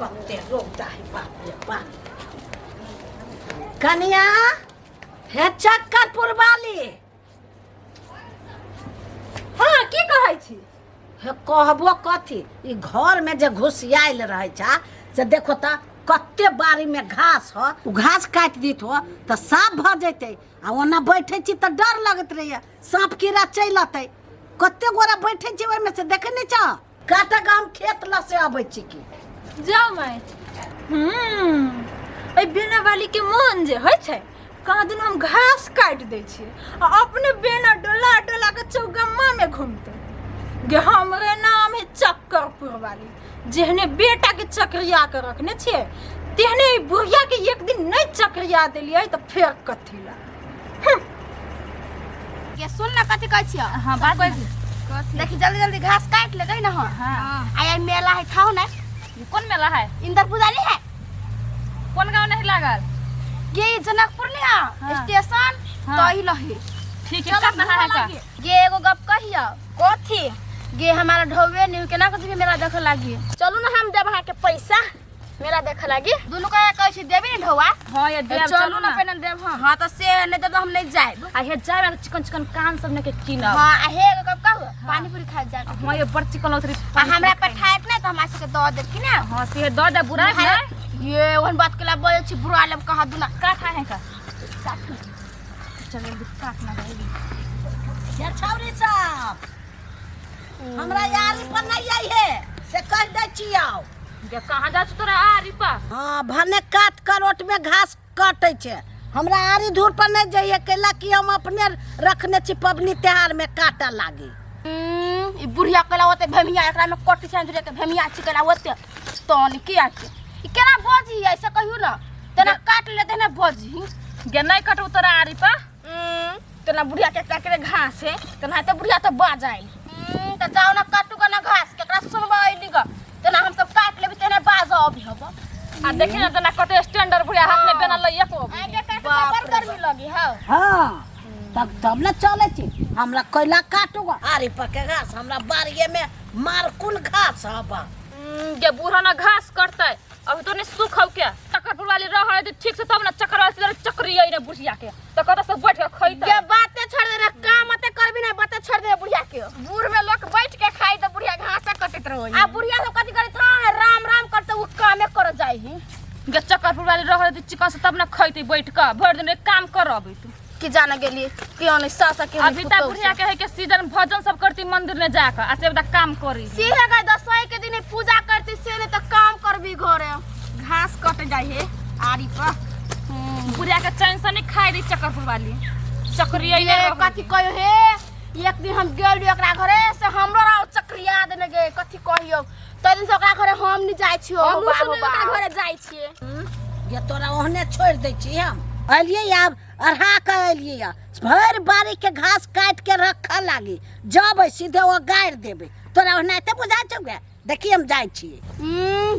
कते रौदा है बाप रे बाप। कनिया हे चक्करपुर वाली। हाँ, की कहै छी? हे कहबो कथी, ई घर में जे घुसियायल रहै छा से देखो तऽ कते बाड़ी में घास ह, उ घास काटि दित हो तऽ साफ भऽ जैतै। आ ओना बैठै छी तऽ डर लगैत रहैए, साँप कीड़ा चलि अतै। कते गोरा बैठै छी ओहिमे से देखै नहि छह? काटा गाम खेत लऽ से अबै छी की जाउ माय। एहि बेना वाली के मोन जे होइ छै, कहाँ दिन हम घास काटि दै छियै आ अपने बेना डोला डोला के चौगम्मा में घूमते गे। हमरे नाम है चक्करपुर वाली। जेहने बेटा के चक्रिया के रखने छियै तेहने ई बुढ़िया के एक दिन नहीं चक्रिया देलियै तऽ फेर कथी ला। ये सुन ना, कथी कहै छियै? हाँ, बात कोई देखी, जल्दी जल्दी घास काट ले गई ना। हाँ हाँ। आया मेला है थाओ ना। कौन मेला है? इंदर पूजा नहीं है? कौन गांव नहीं लागल? ये जनकपुर नहीं है? हाँ। स्टेशन। हाँ। तो ही लही। ठीक है, कब नहा है का? ये एगो गप कहियो। कथी गे? हमारा ढौवे नहीं, केना कुछ भी मेला देखे लागी। चलू ना, हम देब अहाँ के पैसा, मेला देखे लागी। दुनू के कहै छी, देबी ने ढौआ? हाँ, ये देब। चलू ना, पहिने देब। हाँ हाँ, तऽ से नहीं देब तऽ हम नहीं जायब। आ हे जाए चिकन चिकन कान सब ने के कीनब। हाँ, आ हे एगो गप कहू? पानी पूरी खाए जाए। हाँ, ये बड़ चिकन उतरी। आ हमरा पठायत नहीं तऽ हमरा सबके दऽ देब कि ना? हाँ, से दऽ दे बुरा है ये ओहन बात के ला बोले छी, बुरा लेब कहा दुना। का खाए है का? चल जल्दी काट ना रहेगी। ये छौरी सब हमरा यारी पर नहीं आई है से कह दै छियौ। जे कहाँ जा तोरा आरी पा? हाँ, भने काट करोट में घास कटै छै, हमरा आरी धूर पर नहीं जाइए। कैला कि हम अपने रखने छी पबनी त्योहार में काटा लागी। ई बुढ़िया केला ओते भेमिया एकरा में कटी छै धुरे के भेमिया छी केला ओते तन की आके ई केना बजी ऐसे कहियो ना, तेना काट लेते ना बजी। गे नहीं कटू तोरा आरी पा? तेना बुढ़िया के काटे घास है तेना ते बुढ़िया तो बाज आइल। त जाओ ना, काटू गा ना घास, केकरा सुनबा अइली गा? तेना हम सब काट लेबी तेना बाज अभी हब। आ देखी ना तना कते स्टैंडर्ड बुढ़िया हाथ में बेना लइया को। आगे काट के बड़ गर्मी लगी हौ। हाँ, तब तब ने चलै छी। हमरा कैला काटू आरी पर के घास? हमरा बाड़िए में मारकुल घास हबा। गे बूढ़ा ना घास कटतै, अभी तो नहीं सुख हौ के चक्कर वाली रह है ठीक से तब ना चक्कर वाली से चक्री आई ना बुढ़िया के तो कत से बैठ के खइतै। ये बाते छोड़ दे ना, काम अते करबी ना, बाते छोड़ दे बुढ़िया के। बूढ़ में लोग बैठ के खाई तो बुढ़िया घास कटैत रहो। आ बुढ़िया सब कथी करैत हँ? राम राम करते उ कामे कर जाई ही। गे चक्कर वाली रह है चिकन से तब ना खइतै बैठ के, भरि दिन एक काम करबै तू। कि जाने गेली क्यों नहीं सास के। अभी तक बुढ़िया के है के सीजन भजन सब करती मंदिर में जाकर आ से काम करी। से है गए दसई के दिन पूजा करती से नहीं तो काम करबी, घरे घास कट जाई है आरी पर। बुढ़िया के चैन से नहीं खाई रही चक्कर वाली चक्री आई। ये कथी कहियो हे, एक दिन हम गेल रहियो ओकरा घरे से हमरो राव चक्रिया देने गे। कथी कहियो, तै दिन से ओकरा घरे हम नहीं जाइ छियो। हमहूँ बाप सुनै ओकरा बाप। घरे जाइ छियै। ये तोरा ओहने छोड़ि दै छी। हम एलियै आब अढ़ा के एलियै, भरि बाड़ी के घास काटि के रखऽ लागी, जबै सीधे ओ गाड़ि देबै। तोरा ओनाहिते बुझाइ छौ गे? देखी, हम जाइ छियै।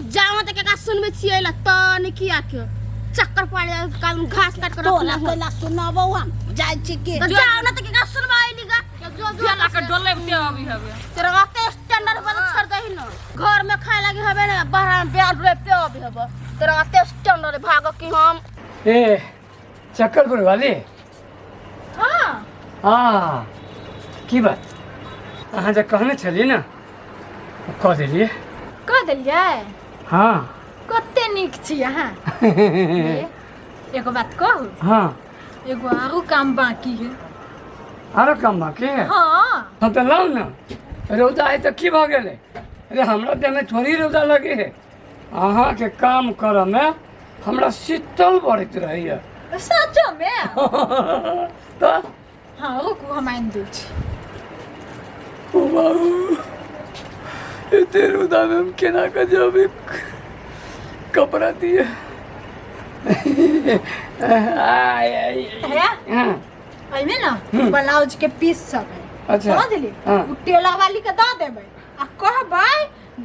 जाओ तऽ केकरा सुनबै छियै ला तन किया के चक्कर पड़ काल घास काट के तोरा रखने हो। कैला सुनाबौ? हम जाइ छी की। तऽ जाओ ना तऽ केकरा सुनबा अइली गा? जो जो ला के डोले ते अभी हवे। तोरा ओते स्टैंडर्ड वाला छोड़ दही न, घर में खाए लागी हबे ना, बाहर में ब्याह रोपते अभी हबे। तोरा ओते स्टैंडर्ड भाग की हम। ए चक्करपुर वाली। हाँ। हाँ, की बात? अहाँ जे कहने छलियै ने, ओ कऽ देलियै। कह देलियै? हाँ। कते नीक छी अहाँ। ए, एगो बात कहू? हाँ। एगो आरो काम बाकी है। आरो काम बाकी है? हाँ। हाँ, तऽ लाउ ने। रौदा है तऽ की भऽ गेलै? अरे, हमरा देहमे थोड़ी रौदा लगे है। अहाँके काम करऽमे हमरा शीतल बढ़ैत रहैए। सचो में? तऽ हाँ, रुकू, हम आनि दै छी। ओ बाबू, एते रौदामे हम केना कऽ जेबै? कपड़ा दिए। आय, आय, है। हाँ। एहिमे ना ब्लाउज के पीस सब है। अच्छा। समझली? हाँ। उ टेलर वाली के दऽ देबै आ कहबै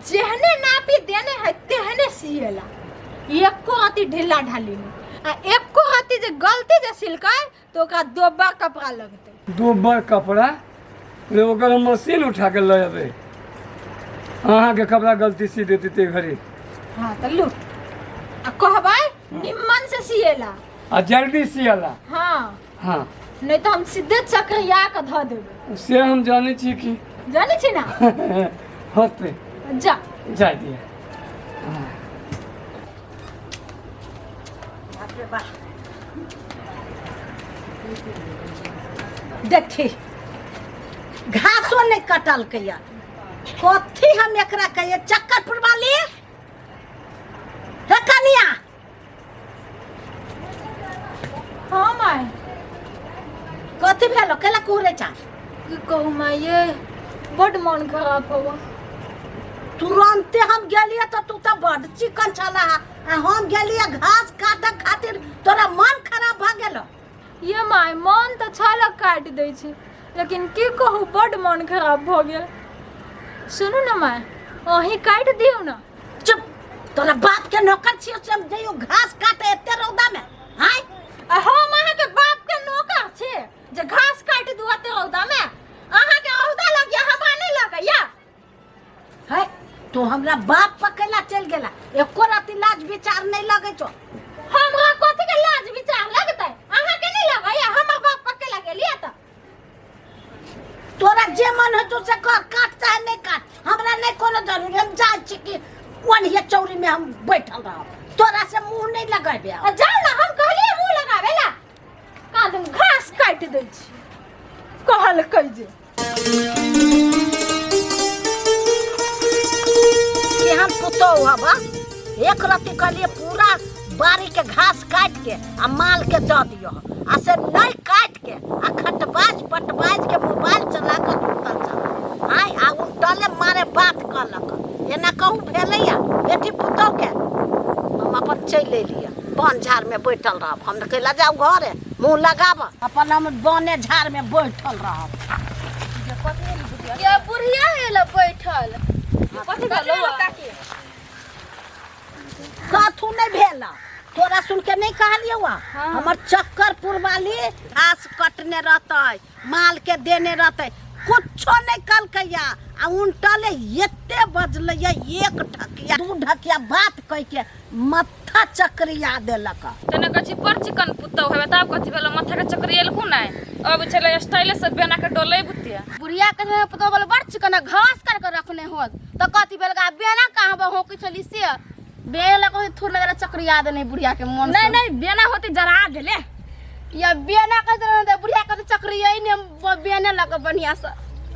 जेहने नापी देने है तेहने सिएला, एको रत्ती ढीला ढाली नहीं, आ एको रत्ती जे गलती जे सिलकै तो ओकरा दोब्बर कपड़ा लगतै। दोब्बर कपड़ा रे? ओकर हम मशीन उठा के लऽ अबै। अहाँके कपड़ा गलती सी देतै ते घड़ी। हाँ तऽ लू आ कहबै निम्मन से सिएला। आ जल्दी सियला। हाँ। हाँ। नहीं तो हम सीधे चक्रिया के धऽ देबै। से हम जानै छी कि। जानै छी ना? होतै। जा। जाय दिअ। बाप रे बाप, देखी घासो नहीं कटलकैया, कथी हम एकरा कहिए? चक्कर पुरवाली, हे कनिया। हाँ माय। कथी भेलो, केला कुहरे चा? की कहू माय, ये बड मन खराब हो। तुरंते हम गेलिए तो तू तो बड चिकन छला, आ हम गेलिए घास काटे खातिर तोरा मन खराब भ गेलो। ये माय, मन तऽ छल काटि दै छै, लेकिन की कहू बड मन खराब भऽ गेल। सुनू ने माय, अहीं काटि दियौ ने। चुप, तोरा बाप के नौकर छियो से हम जइयो घास काटे एते रौदा में? आय। आ हम अहाँके बाप के नौकर छी जे घास काटि दू एते रौदा में? अहाँके रौदा लगिया, हमरा नहि लगैया। है तू हमरा बाप पकेला चल गेला, एको राति लाज विचार नहीं लगे छो। हमरा कथी के लाज विचार लगतै? अहाँके नहि लगैया हमर बाप पकेला गेलियै तऽ? तोरा जे मन हो से कर, काट चाहे नहीं काट, हमरा नहीं कोनो जरूरी। हम जाइ छी कि ओनिये चौरी में हम बैठल रहब, तोरा से मुंह नहीं लगेबे। आ जाउ ना, हम कहलियै मुंह लगाबे ला? कान घास काटि दै छी कहलकै जे। केहन पुतोहु हबा, एक रत्ती कहलिए पूरा बाड़ी के घास काट के आ माल के दऽ दियो, आ से नहीं काट के आ खटबाज पटबाज के मोबाइल चला के सुतल छल। आय आ उल्टले मारे बात कहलक, एना कहूँ भेलैया बेटी पुतोहु के? हम अपन चलि एलियै, बन झाड़ में बैठल रहब। हम कैला जाउ घरे मुँह लगाब, अपन हम बने झाड़ में बैठल रहब। ये बुढ़िया है ला बैठल। कथी भेलौ? कथू नहीं भेल, तोरा सुन के नहीं कहलियौ। हमर चक्कर पुरवाली घास कटने रहतै, माल के देने रहतै, कुछो नहीं कहलकैया आ उनटले एते बजलैया, एक ढकिया दू ढकिया बात कह के माथा चक्रिया देलक। तने कथी पर चिकन पुतौ हेबे, तब कथी भेलो? माथा के चक्री एलखु नै, अब छले स्टाइले से बेना के डोलै बुतिया। बुढ़िया के समय पुतोह बोले बड़ चिकन घास कर के रखने होत तो कथी भेल गा? बेना कहाँ बा होकी चली से बेना को थोड़ नजर चक्रिया देने बुढ़िया के मन। नहीं नहीं, बेना होती जरा देले। या बेना के दे बुढ़िया के चक्रिया ने बेने लग बढ़िया से।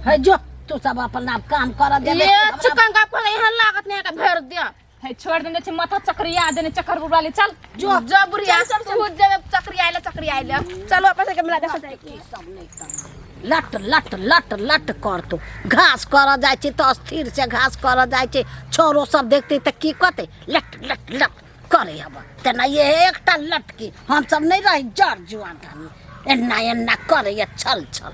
है जो तू सब अपन आप काम कर दे। ये चिकन का पर यहाँ लागत नहीं के भर दे। है छोड़ देने छै, माथा चक्रिया देने चक्कर बुड़ाले। चल। जो जो बुढ़िया तू जब चक्रिया आइले, चक्रिया आइले, चलो अपन के मिला देखो जाए। सब नहीं कर, लट लट लट लट कर तू घास कर जाइ छी तऽ स्थिर से घास कर जाइ छी, छोरो सब देखते तऽ की कहते? लट लट लट करे हब तेना ये एकटा लटकी। हम सब नहीं रही जर जुआन, एना एना करे छल छल।